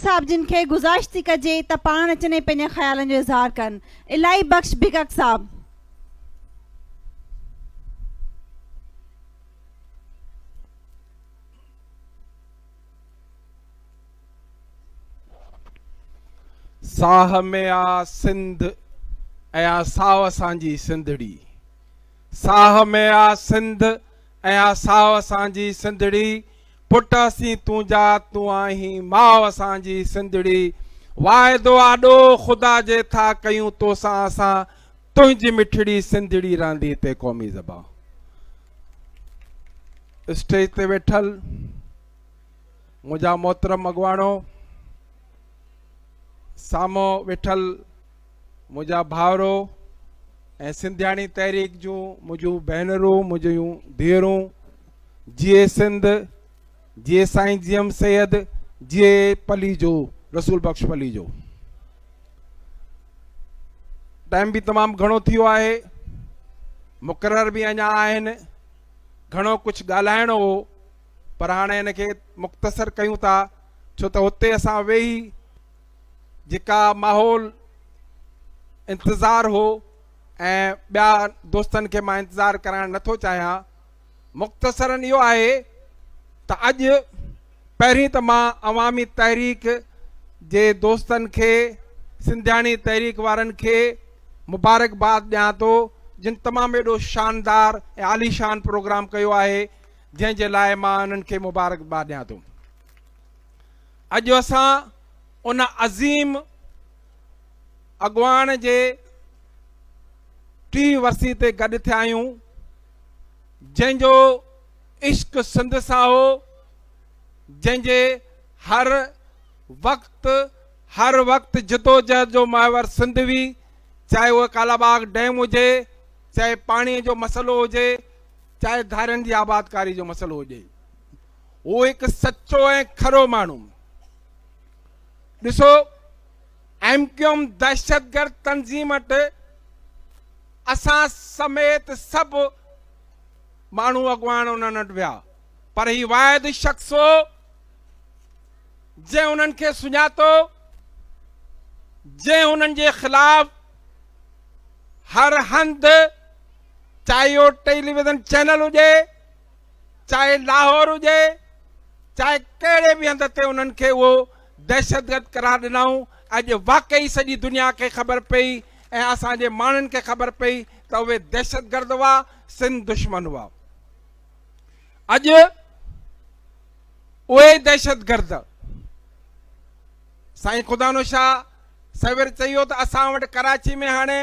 صاحب جن کي گذارش ٿي ڪجي ته پاڻ اچن ۽ پنهنجن خيالن جو اظهار ڪن. الاهي بخش بگڪ صاحب. ساهه ۾ آ سنڌ ۽ آ ساء اسان جي سنڌڙي ساهه ۾ آ سنڌ ۽ آ ساء اسان جي سنڌڙي پٽ اسين تنهنجا تون آهين ماء اسان جي سنڌڙي واعدو آڏو خدا جي ٿا ڪيون توسان اسان تنهنجي مٺڙي سنڌڙي رهندي هتي قومي زبان اسٽيج تي ويٺل منهنجا محترم اڳواڻو سامهون ويٺل منهنجا ڀائرو ۽ سنڌياڻي تحريڪ جون منهنجون ڀينرون منهنجون ڌيئرون جيئي سنڌ جيئي سائين جي ايم سيد جيئي پليجو رسول بخش پليجو ٽائيم به تمام گهڻو ٿي ويو آهي مقرر به اڃا آهن گهڻو ڪجهه ڳالهائڻو هو پر هاڻي ان کي مختصر ڪيون ٿا ڇو ته هتي اسان ويهي جيڪا ماحول انتظار هو ۽ ٻيا دوستن کي مان انتظار ڪرائڻ نٿو چاهيان مختصرا اهو آهي ته اڄ پهرين ته مان عوامي تحريڪ جي دوستن کي سنڌياڻي تحريڪ وارن کي مبارڪباد ڏيان ٿو جن تمام ايڏو شاندار ۽ عاليشان پروگرام ڪيو آهي جنهن جي لاء مان انهن کي مبارڪباد ڏيان ٿو. اڄ اسان ان عظيم اڳواڻ جي ٽيهه ورسي تي گڏ ٿيا آهيون جنهن جو عشق سنڌ سان هو جنهن جي هر وقت هر وقت جدوجهد جو محور سنڌ هئي چاهي اهو ڪالاباغ ڊيم هجي چاهي پاڻي جو مسئلو هجي چاهي ڌارين جي آبادڪاري جو مسئلو هجي هو هڪ سچو ۽ کرو ماڻهو ڏسو ايم ڪيو ايم دهشتگرد تنظيم وٽ اسان سميت سڀ ماڻهو اڳواڻ انهن وٽ ويا پر هي واحد شخص هو جنهن انهن کي سڃاتو جنهن انهن جي خلاف هر هنڌ چاهي اهو ٽيليويزن چينل هجي چاهي لاهور هجي چاهي ڪهڙي به هنڌ تي انهن کي اهو دهشتگرد قرار ڏنائون اڄ واقعي سڄي دنيا کي خبر پئي ۽ اسان جي ماڻهن کي خبر پئي ته اهي دهشتگرد هئا سنڌ دشمن هئا اڄ اهي دهشتگرد سائين خدانو شاهه سوير چيو ته اسان وٽ ڪراچي ۾ هاڻي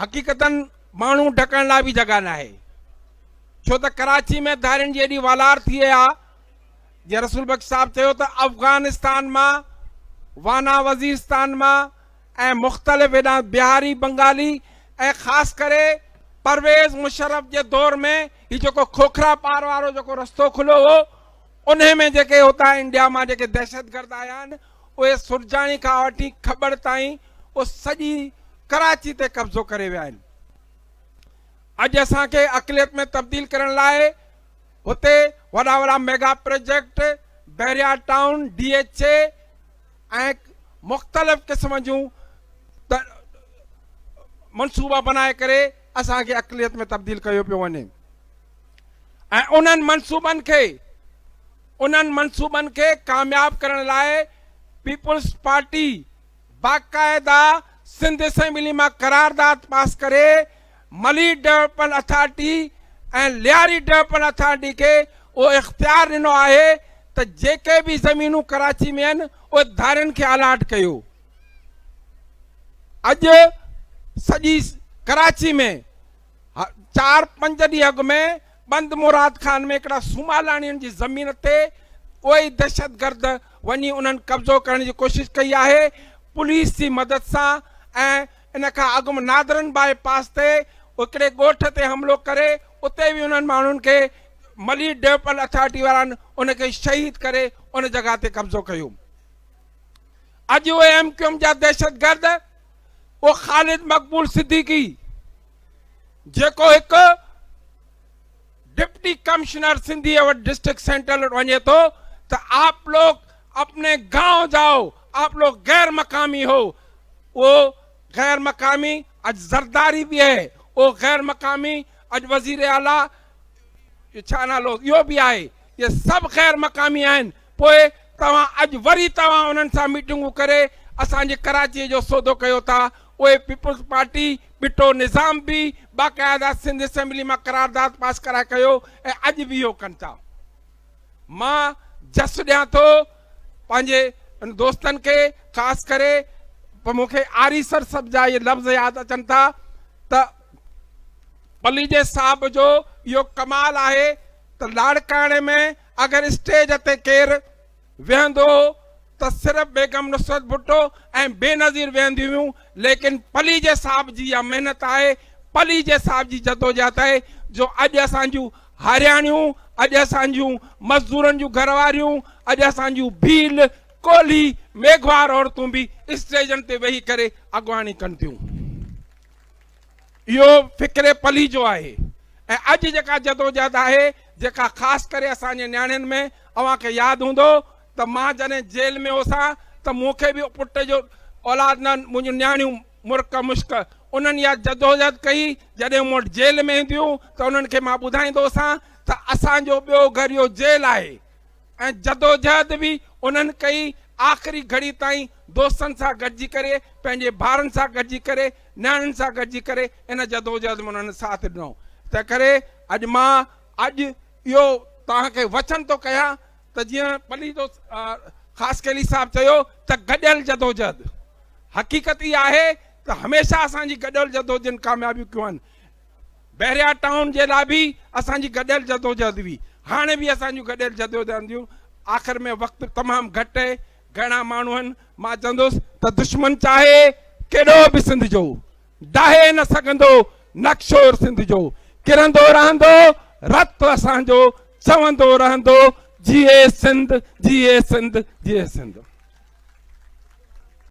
حقيقتن ماڻهو ڍڪڻ لاء به جڳهه ناهي ڇو ته ڪراچي ۾ ڌارين جي ايڏي والار ٿي وئي آهي جيئن رسول بخش صاحب چيو ته افغانستان مان وانا وزيرستان مان ۽ مختلف هيڏانهن بهاري بنگالي ۽ خاص ڪري پرويز مشرف جي دور ۾ هي جيڪو کوکرا پار وارو جيڪو رستو کليو هو انهي ۾ جيڪي هتان انڊيا مان جيڪي دهشتگرد آيا آهن اهي سرجاڻي کان وٺي کٻڙ تائين اهو سڄي ڪراچي تي قبضو ڪري ويا آهن. اڄ اسان کي اقليت ۾ تبديل ڪرڻ لاء هتي وڏا وڏا mega project, Bahria town, D H A ۽ مختلف قسم جون منصوبا بنائي ڪري اسان کي اقليت ۾ تبديل ڪيو پيو وڃي ۽ انهن منصوبن کي انهن منصوبن کي ڪامياب ڪرڻ لاء پيپلز پارٽي باقاعده سنڌ اسيمبلي مان قرارداد پاس ڪري Malir development authority ۽ Lyari development authority کي اهو اختيار ڏنو آهي ته جيڪي به زمينون ڪراچي ۾ آهن اهي ڌارين کي الاٽ ڪيو. اڄ سڄي ڪراچي ۾ چار پنج ڏينهن اڳ ۾ بند مراد خان ۾ هڪڙا سومالاڻين جي زمين تي اهي ئي دهشتگرد وڃي انهن قبضو ڪرڻ جي ڪوشش ڪئي آهي پوليس جي مدد سان ۽ ان کان اڳ ۾ نادرن باء پاس تي هڪڙي ڳوٺ تي حملو ڪري اتي به انهن ماڻهن کي ملير ڊولپمينٽ اٿارٽي وارن ان کي شهيد ڪري ان جڳهه تي قبضو ڪيو اڄ اهي ايم ڪيو ايم جا دهشتگرد اهو خالد مقبول صديقي جيڪو هڪ ڊپٽي ڪمشنر سنڌي وٽ ڊسٽرڪٽ سينٽرل وٽ وڃي ٿو ته آپ لوگ اپني گائون جائو آپ لوگ غير مقامي هو اهو غير مقامي اڄ زرداري به آهي اهو غير مقامي اڄ وزير اعليٰ ڇا نالو اهو به آهي اهي سڀ غير مقامي آهن پوء توهان اڄ وري توهان انهن سان ميٽنگون ڪري اسان جي ڪراچي جو سودو ڪيو ٿا اهي پيپلز پارٽي ٻٽو نظام به باقاعده سنڌ اسيمبلي مان قرارداد پاس ڪرائي ڪيو ۽ اڄ به اهو ڪن ٿا مان جس ڏيان ٿو پنهنجي ان دوستن کي خاص ڪري مون کي آريسر صاحب جا اهي لفظ ياد اچن ٿا ته پليجي صاحب جو اهو ڪمال آهي ته لاڙڪاڻي ۾ اگر اسٽيج تي ڪير ويهندو هو ته صرف بيگم نصرت ڀٽو ۽ بينظير ويهنديون هيون ليڪن پليجي صاحب جي اها محنت آهي پليجي صاحب جي جدوجهد آهي جو اڄ اسان جون هارياڻيون اڄ اسان جون مزدورن جون گهر واريون اڄ اسان جون ڀيل ڪولهي ميگهوار عورتون به اسٽيجن تي ويهي ڪري اڳواڻي ڪن ٿيون. اهو فڪر پليجو آهي ۽ اڄ جيڪا جدوجهد آهي جيڪا خاص ڪري اسان جي نياڻين ۾ اوهان کي ياد هوندو ته مان جڏهن جيل ۾ هوسان ته مون کي به پٽ جو اولاد نه منهنجون نياڻيون مرڪ مشڪ انهن اها جدوجهد ڪئي جڏهن مون وٽ جيل ۾ اينديون ته انهن کي مان ٻڌائيندو هوسان ته اسان جو ٻيو گهر اهو جيل آهي ۽ جدوجهد به انهن ڪئي، آخري گهڙي تائين دوستن سان گڏجي ڪري، پنهنجي ڀائرن سان گڏجي ڪري، نياڻين سان گڏجي ڪري ان جدوجهد ۾ انهن ساٿ ڏنو. تنهن ڪري اڄ مان اڄ اهو توهان کي وچن ٿو ڪيان ته جيئن پليجو خاصخيلي صاحب چيو ته گڏيل جدوجهد حقيقت اها آهي ته هميشه اسان جي گڏيل جدوجهد ڪاميابيون ڪيون آهن. بحريا ٽائون جي لاء به اسان جي گڏيل جدوجهد هئي، هاڻي به اسان جون گڏيل جدوجهد هونديون. آخر ۾ وقت تمام گهٽ آهي، گهڻا ماڻهو آهن، مان چوندس ته دشمن چاهي ڪيڏو به سنڌ جو ڊاهي نه سگهندو نقشو سنڌ جو، ڪرندو رهندو رت اسان جو، چوندو رهندو جيئي سنڌ، جيئي سنڌ، جيئي سنڌ.